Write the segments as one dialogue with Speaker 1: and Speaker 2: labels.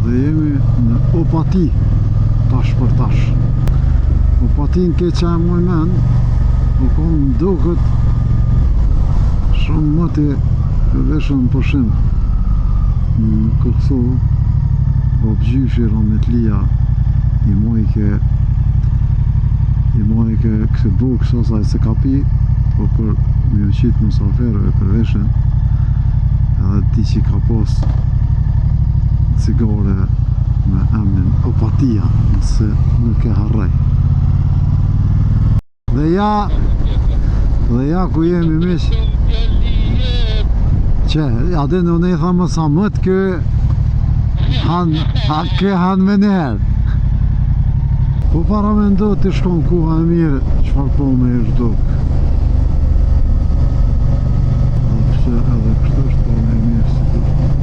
Speaker 1: Dhe jemi në Opati, tash për tash. Opatin ke që e muj men, u kom më duket shumë më ti veshën në pushim në Kosovë, babgjyshi rahmetlia i mojke i mojke kësë bukë sosaj se kapi, po për me ju qitë musaferëve për veshën, edhe di që ka pos cigare me emnin Opatia, nëse nuk e harroj. Dhe ja, dhe ja ku jemi miq. Që, a dhe në unë i thamë sa më të kë han, ha, kë han me njëherë. Po para me ndo të shkon koha e mirë, çfarë po me i zhduk. Dhe pse edhe kështu është po me mirë si duhet.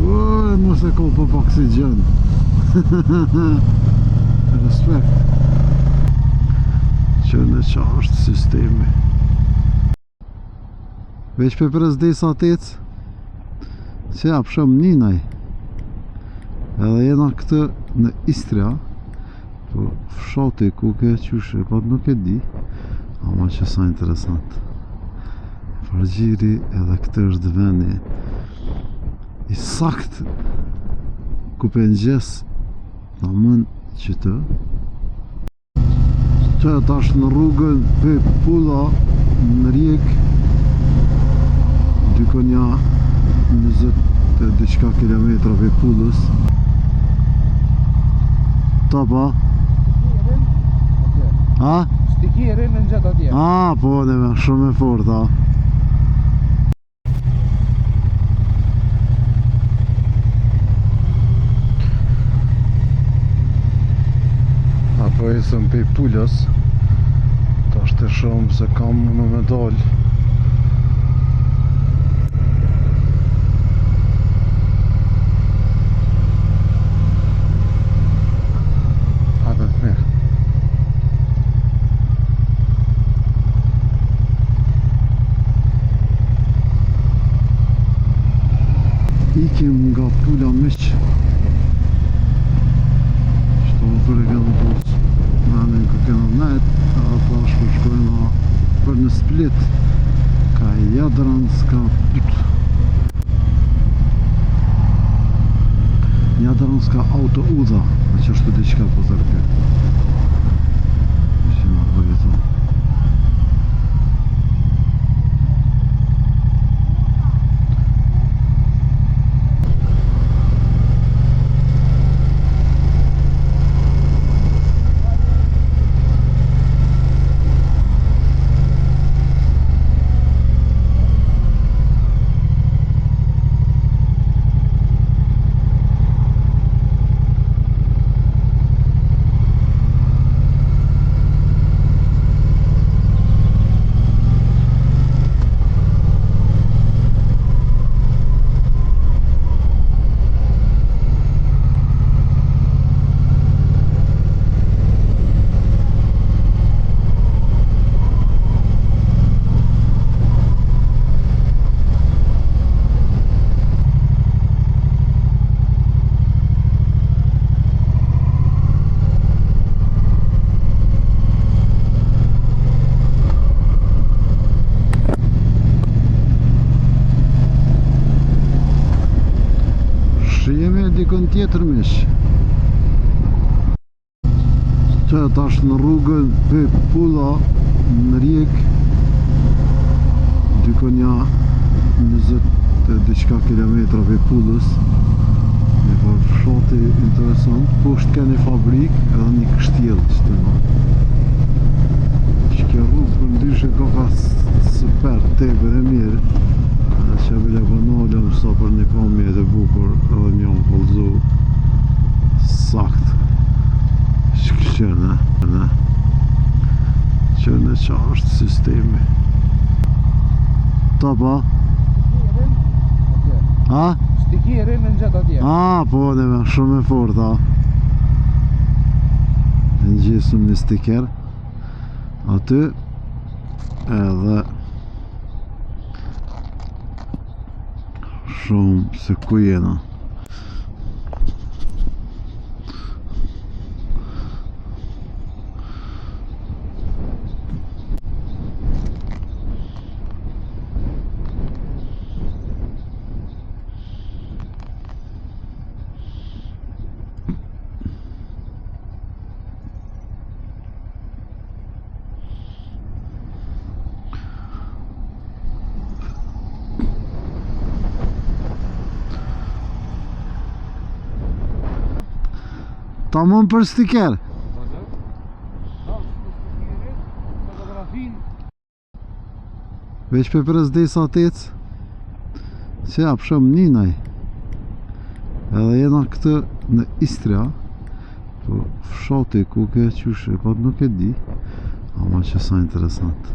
Speaker 1: Ue, mos e ko po pak si gjën. Respekt. Që në qa është sistemi. Veç pe pres disa tec Që ja pëshëm ninaj Edhe jena këtë në Istria Po fshati ku ke qyshe Po nuk e di Ama që sa interesant Fargjiri edhe këtë është veni I sakt Ku pe ngjes Tamën që të Që tash në rrugën për Pula në Rijek Dikun nja 20 e diçka kilometra për Pulës Tapa Ha?
Speaker 2: Stikiri në gjithë atje.
Speaker 1: A, po, ne me shumë e fort, a. Apo ecëm pej Pulës Tash të shumë se kam më me dalë Atë të mirë Ikim nga pula miq Qëto më për e kena pos Venin ku kena net Edhe tash po shkojna për në Split Ka Jadranska put Jadranska auto udha Që është diçka po zërke Që ma po jeton Shihemi dikun tjetër miq. Që tash në rrugën për Pula në Rijek Dikun nja 20 e diçka kilometra për Pulës Një farë fshati interesant Poshtë ke një fabrik edhe një kështjell që të në Që kjo rrugë për ndryshe ka ka super tepër e mirë Edhe që bile po nalëm sa për një pamje të bukur edhe një unë kallzu Sakt Shkëshën, ne? Që në. Shënë që është sistemi. Ta pa? Ha?
Speaker 2: Stikerin në gjithë atje.
Speaker 1: A, po, dhe me shumë e fort, a. E ngjesëm një stiker. Aty, edhe shumë se ku jena. Tamam për stiker. Veç për pres desa tec Që ja pëshëm ninaj Edhe jena këtë në Istria Po fshati ku ke qysh e pa nuk e di Ama që sa interesant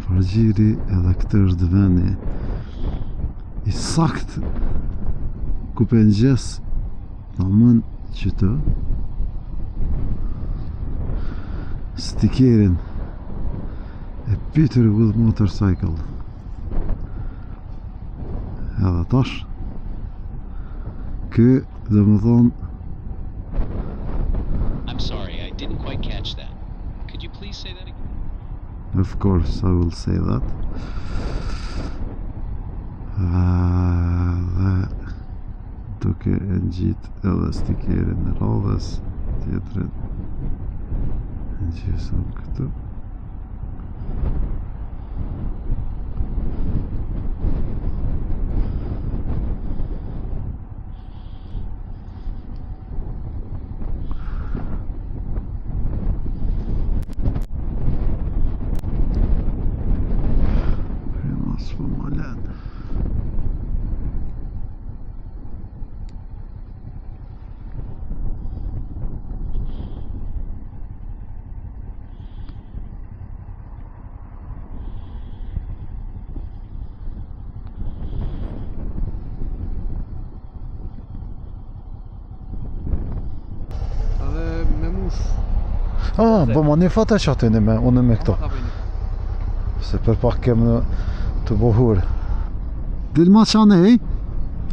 Speaker 1: Fargjiri edhe këtë është veni I sakt Ku pe ngjes Tamën që të Stikerin E Peter with motorcycle Edhe tash Kë dhe më thonë
Speaker 3: I'm sorry, I didn't quite catch that. Could you please say that again?
Speaker 1: Of course I will say that. Dhe duke e ngjit edhe stikerin e radhës, tjetrin e ngjesëm këtu. Mos po më lën.
Speaker 2: Edhe me mush.
Speaker 1: Ah, po ma një foto që aty me, unë me këto.
Speaker 2: Ta bëjnë.
Speaker 1: Se për pak kem në të bohur. Dil ma qanë ej,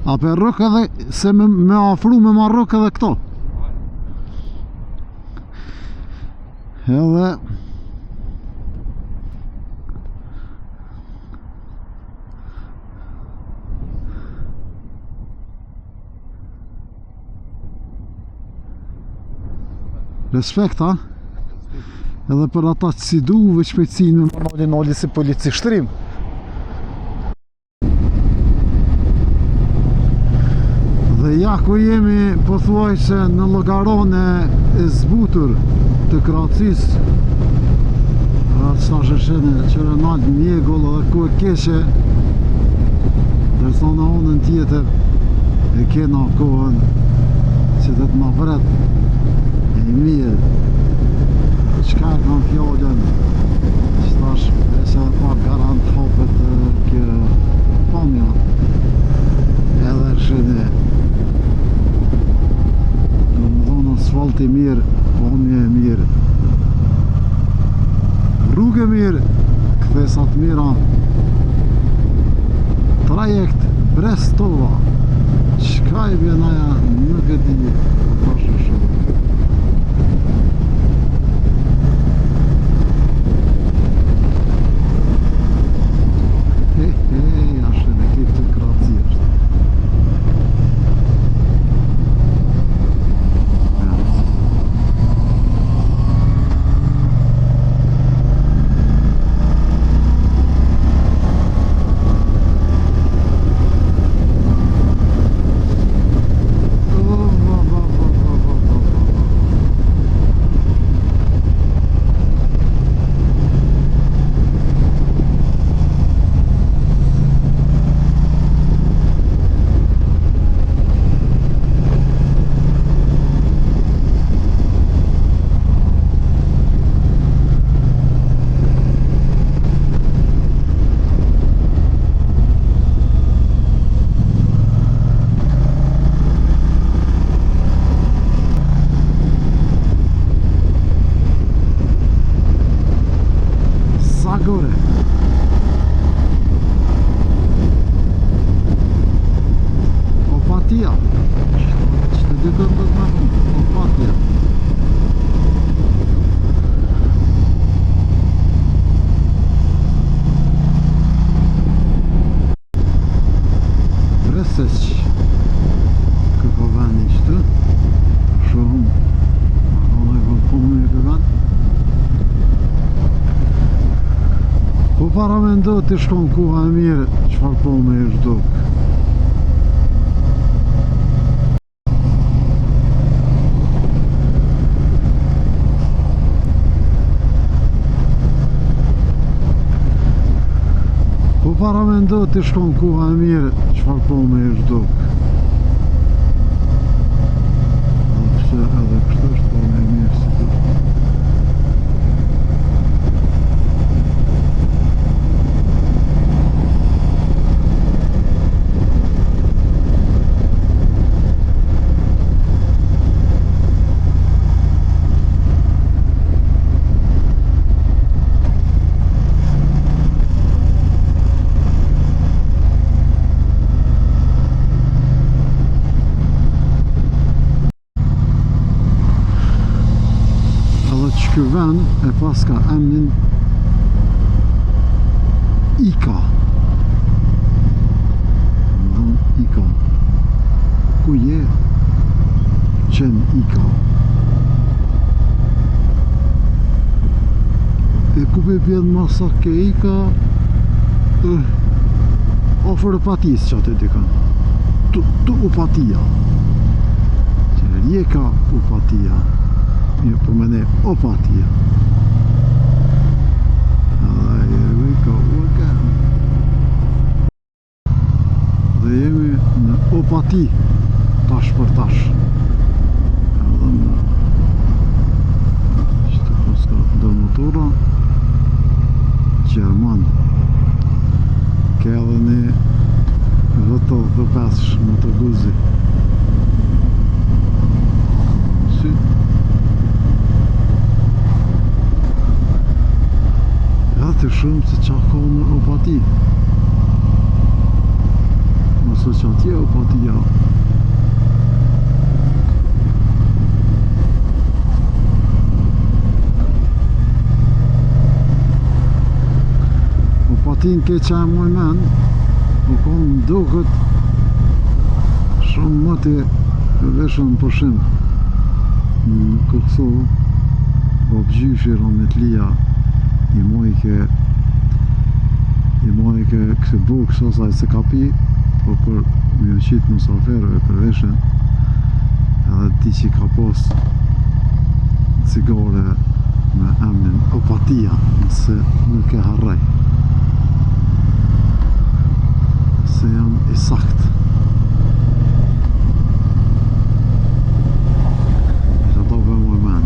Speaker 1: a për rrok edhe, se me, me afru me ma rrok edhe këto. Edhe Respekt, ha? Edhe për ata që si du, veç shpejtësinë me noli noli si polici shtrim. Dhe ja ku jemi pothuajse në Llogaron e zbutur të Kroacisë. Atë sa shëshene që nalt mjegull edhe ku e keqe Ndërsa në anën tjetër e kena kohën që do të na vret e mirë Çka e kam fjalën që tash veç edhe pak garant hapet kjo pamja edhe shëne do më thonë asfalt i mirë pamje e mirë rrugë e mirë kthesat mira trajekt Brestova çka i vjen aja nuk e di po tash e shoh He he, është edhe këtë Kroaci është. Ja. O, va, va, va, va, paramendo të shkon koha e mirë, çfarë po me është duk. Po paramendo të shkon koha e mirë, çfarë po me është duk. Edhe pse edhe kështu është po me mirë si duk. Edhe që ky vend e paska emnin Ika. Ndon Ika. Ku je? Qen Ika. E ku pe bjen masa ke Ika? Eh, afër Opatisë që aty dikën. Tu, tu Opatia. Që Rijeka Opatia. Jo, po me ne Opatia. Edhe here we go again. Dhe jemi në Opati, tash për tash. Edhe në që paska do motora Gjerman. Ke edhe një V85 Moto Guzzi. Sy. Edhe të shumë se qa ka në Opati. Mos e që atje Opatia. Opatin ke që e muj men, u konë më duket shumë më të veshën në pushim në Kosovë, babgjyshi rahmetlia i mojke i mojke këse bukë sos ai se ka pi, po për me ju qitë musafirëve për veshën, edhe di që ka pos cigare me emnin Opatia, nëse nuk e harroj. Se jam i sakt. E ato për më men.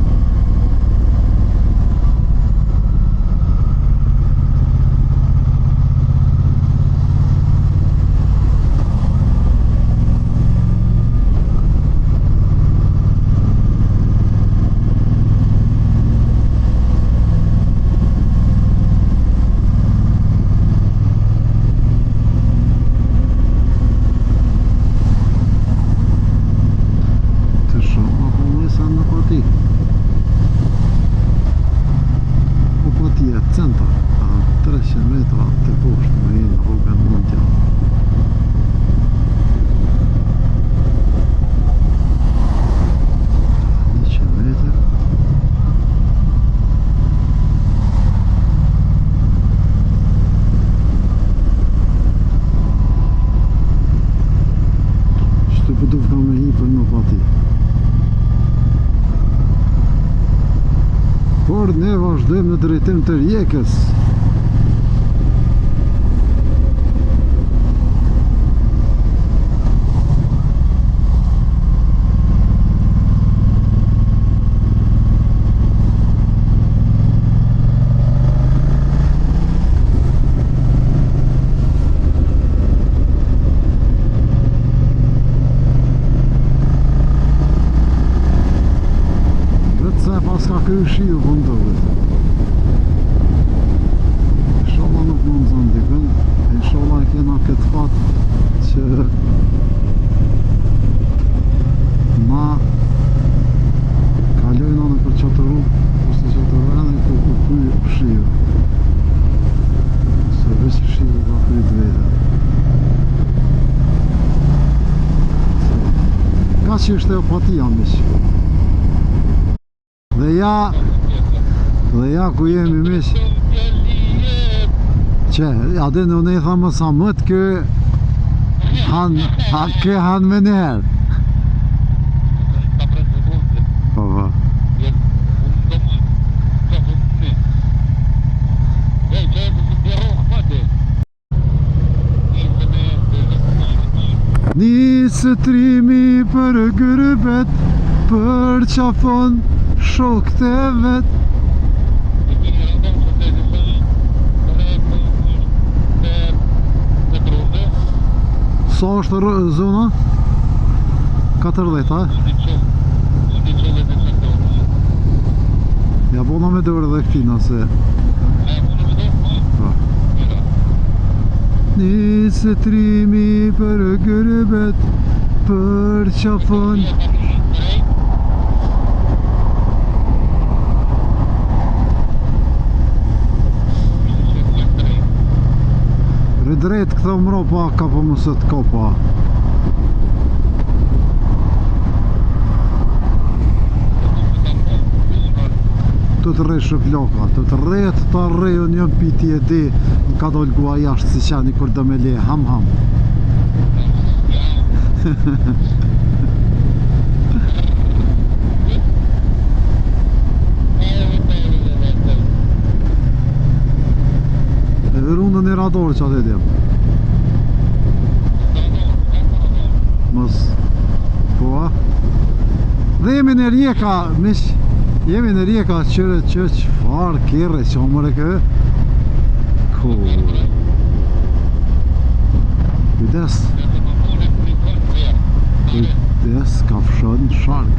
Speaker 1: Të shumë apo më sa në Opati. Opatia center, a 300 metra të poshtë me në rrugën Mundja. 100 metër. Qëtu po du ka me hi për në Opati. Por ne vazhdojmë në drejtim të Rijekës. Vetë se pas ka kry shiu po më duket. Inshallah nuk më nxon dikën. Inshallah e kena këtë fat që na kalojna në për qatë rrugë ose qatë vende ku u kry shiu. Se veç shiu ka kryt vete. Ka që ishte Opatia, miq. Dhe ja, dhe ja ku jemi miq. Që, a din unë i thamë sa më të kë Han, ha, kë han me njëherë. Po, po. Nisë trimi për gurbet Përqafon shokët e vet. Sa është zona? 40, a? Ja bona me dorë dhe këtina se Po. Nisë trimi për gurbet Përqafon. Rri drejt këthe mropa ka po mësë të kopa. Të të rreshë floka, të të rretë të rrejë një piti e di, më ka dolë gua jashtë si qani kur do me le, ham ham. Edhe rundën e radorë që atë e djem. Mos. Po a? Dhe jemi në Rijeka, miq. Jemi në Rijeka qyre që çfarë kerre që më kë? Ku? Kujdes. Kujdes, kafshon shark.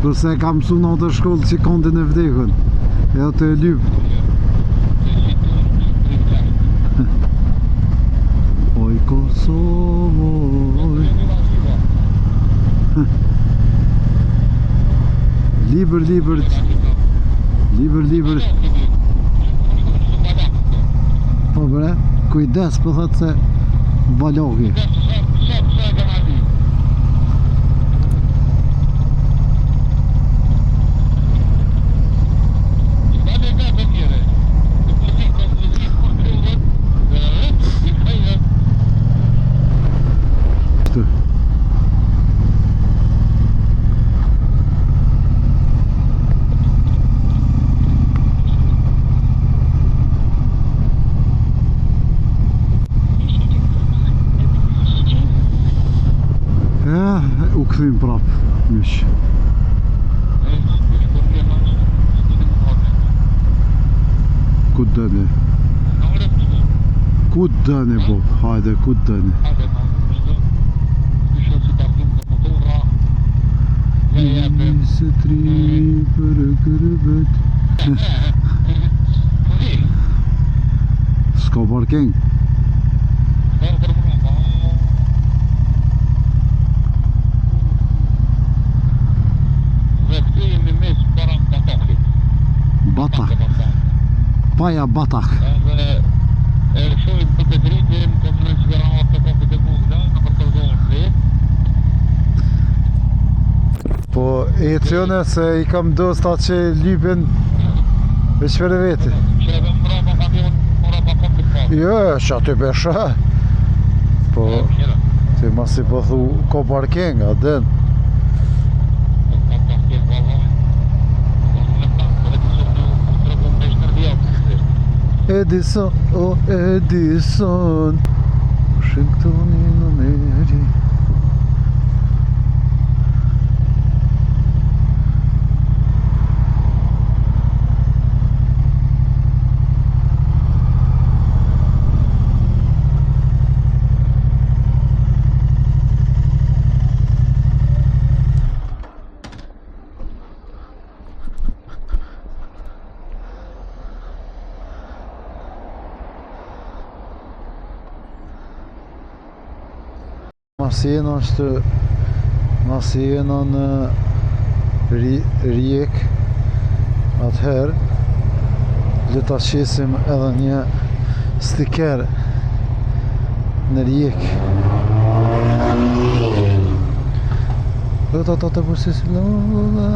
Speaker 1: Kurse e kam mësu në atë shkollë që kondin e vdekun. Edhe të e lyp. Oj Kosovo, oj. Libër, libër. Libër, libër. Po bre, kujdes, po thotë se balogi. Këtu. E, u kthym prap, miq. Ku dëni? Ku dëni, bo? Hajde, ku dëni? Nisë tri për gurbet. S'ka parking.
Speaker 4: Dhe këtu jemi mes para Batakit.
Speaker 1: Batak. Paja Batak.
Speaker 4: Edhe e shohim për të dritin, të më në qëra të kokët e vogla, në për të zonë vetë.
Speaker 1: Po e cione se i kam dosta që lypin veç për veti.
Speaker 4: Që edhe mbrapa kamion, mbrapa kokët pa.
Speaker 1: Jo, që aty peshe. Po, ti masi po thu ko parking, a din. Edison, o Edison Washingtoni në Meri. Masi jena është Masi jena në Rijek. Atëherë, le ta qesim edhe një stiker në Rijek. Do ta ta të përsisim la la la.